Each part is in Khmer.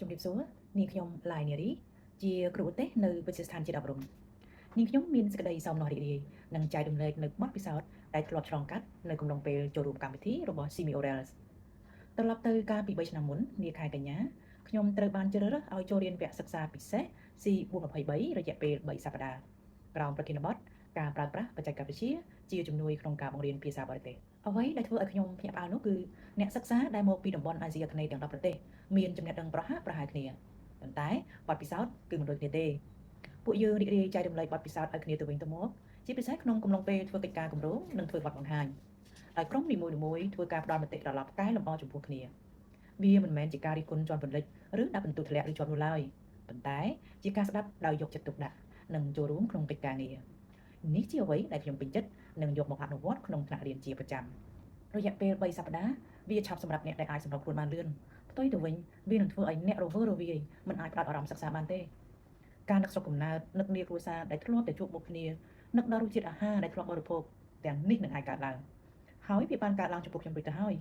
ជំរាបសួរនាងខ្ញុំឡាយនារីជាគ្រូឧទ្ទេសនៅវិទ្យាស្ថានជាតិអប់រំនាងខ្ញុំមានសេចក្តីសោមនស្សរីករាយនិងចែករំលែកនៅបទពិសោធន៍ដែលធ្លាប់ឆ្លងកាត់នៅកំឡុងពេលចូលរួមកម្មវិធីរបស់ SEAMEO REL ត្រឡប់ទៅកាលពី3ឆ្នាំមុននាខែកញ្ញាខ្ញុំត្រូវបានជ្រើសរើសឲ្យចូលរៀនវគ្គសិក្សាពិសេស C423 រយៈពេល3សប្តាហ៍ក្រោមប្រធានបទការប្រើប្រាស់បច្ចេកវិទ្យាជាជំនួយក្នុងការបង្រៀនភាសាបរទេសអ្វីដែលធ្វើឲ្យខ្ញុំភ្ញាក់ផ្អើលនោះគឺអ្នកសិក្សាដែលមកពីតំបន់អាស៊ីអាគ្នេយ៍ទាំង10ប្រទេសមានចំណេះដឹងប្រហាក់ប្រហែលគ្នាប៉ុន្តែបទពិសោធន៍គឺមិនដូចគ្នាទេពួកយើងរីករាយចែករំលែកបទពិសោធន៍ឲ្យគ្នាទៅវិញទៅមកជាពិសេសក្នុងកំឡុងពេលធ្វើកិច្ចការគម្រោងនិងធ្វើបទបង្ហាញដោយក្រុមនីមួយៗធ្វើការផ្ដល់មតិត្រឡប់កែលម្អចំពោះគ្នាវាមិនមែនជាការរិះគន់ជាន់ពន្លិចឬដាក់ពិន្ទុធ្លាក់ឬជាប់នោះឡើយប៉ុន្តែជាការស្ដាប់ដោយយកចិត្តទុកដាក់និងចូលរួមក្នុងកិច្ចការងារនេះជាអ្វីដែលខ្ញុំពេញចិត្តនិងយកមកអនុវត្តក្នុងថ្នាក់រៀនជាប្រចាំរយៈពេល3សប្តាហ៍វាឆាប់សម្រាប់អ្នកដែលអាចសម្របខ្លួនបានលឿនផ្ទុយទៅវិញវានឹងធ្វើឲ្យអ្នករវើរវាយមិនអាចផ្ដោតអារម្មណ៍សិក្សាបានទេការនឹកស្រុកកំណើតនឹកនាគ្រួសារដែលធ្លាប់តែជួបមុខគ្នានឹកដល់រសជាតិអាហារដែលធ្លាប់បរិភោគទាំងនេះនឹងអាចកើតឡើងហើយវាបានកើតឡើងចំពោះខ្ញុំរួចទៅហើយ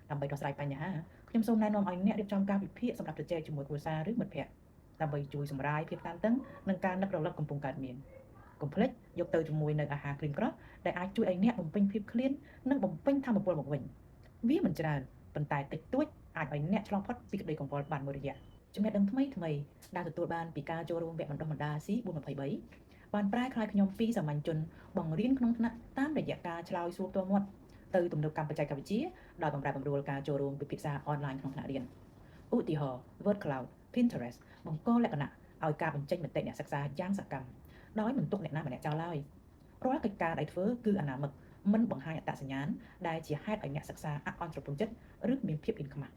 ដើម្បីដោះស្រាយបញ្ហាខ្ញុំសូមណែនាំឲ្យអ្នករៀបចំការវិភាគសម្រាប់ជជែកជាមួយគ្រួសារឬមិត្តភ័ក្តិដើម្បីជួយសម្រាយភាពតានតឹងនិងការនឹករលឹកកំពុងកើតមានកុំភ្លេចយកទៅជាមួយនៅអាហារក្រៀមក្រោះដែលអាចជួយឲ្យអ្នកបំពេញភាពឃ្លាននិងបំពេញថាមពលមកវិញវាមិនច្រើនប៉ុន្តែតិចតួចអាចឲ្យអ្នកឆ្លងផុតពីក្តីកង្វល់បានមួយរយៈចំណេះដឹងថ្មីថ្មីដែលទទួលបានពីការចូលរួមវគ្គបណ្ដុះបណ្ដាល C423 បានប្រែក្លាយខ្ញុំពីសាមញ្ញជនបង្រៀនក្នុងថ្នាក់តាមរយៈការឆ្លើយសួរផ្ទាល់មាត់ទៅទំនើបកម្មបច្ចេកវិទ្យាដោយបំរែបំរួលការចូលរួមពិភាក្សាអនឡាញក្នុងថ្នាក់រៀនឧទាហរណ៍ Word Cloud Pinterest បង្កលក្ខណៈឲ្យការបញ្ចេញមតិអ្នកសិក្សាយ៉ាងសកម្មដោយមិនទុកអ្នកណាម្នាក់ចោលឡើយរាល់កិច្ចការដែលធ្វើគឺអនាមិកមិនបង្ហាញអត្តសញ្ញាណដែលជាហេតុឲ្យអ្នកសិក្សាអាក់អន់ស្រពន់ចិត្តឬមានភាពអៀនខ្មាស់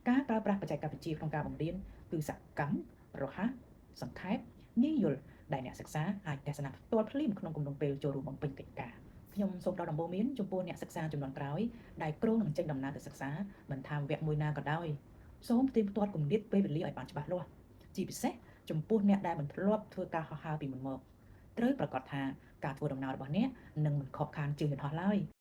ការប្រើប្រាស់បច្ចេកវិទ្យាក្នុងការបង្រៀនគឺសកម្មរហ័សសង្ខេបងាយយល់ដែលអ្នកសិក្សាអាចទស្សនាផ្ទាល់ភ្លាមក្នុងកំឡុងពេលចូលរួមបំពេញកិច្ចការខ្ញុំសូមផ្ដល់ដំបូន្មានចំពោះអ្នកសិក្សាជំនាន់ក្រោយដែលគ្រោងនឹងចេញដំណើរទៅសិក្សាមិនថាវគ្គមួយណាក៏ដោយសូមផ្ទៀងផ្ទាត់គម្លាតពេលវេលាឲ្យបានច្បាស់លាស់ជាពិសេសចំពោះអ្នកដែលមិនធ្លាប់ធ្វើការហោះហើរពីមុនមកត្រូវប្រាកដថាការធ្វើដំណើររបស់អ្នកនឹងមិនខកខានជើងយន្តហោះឡើយ។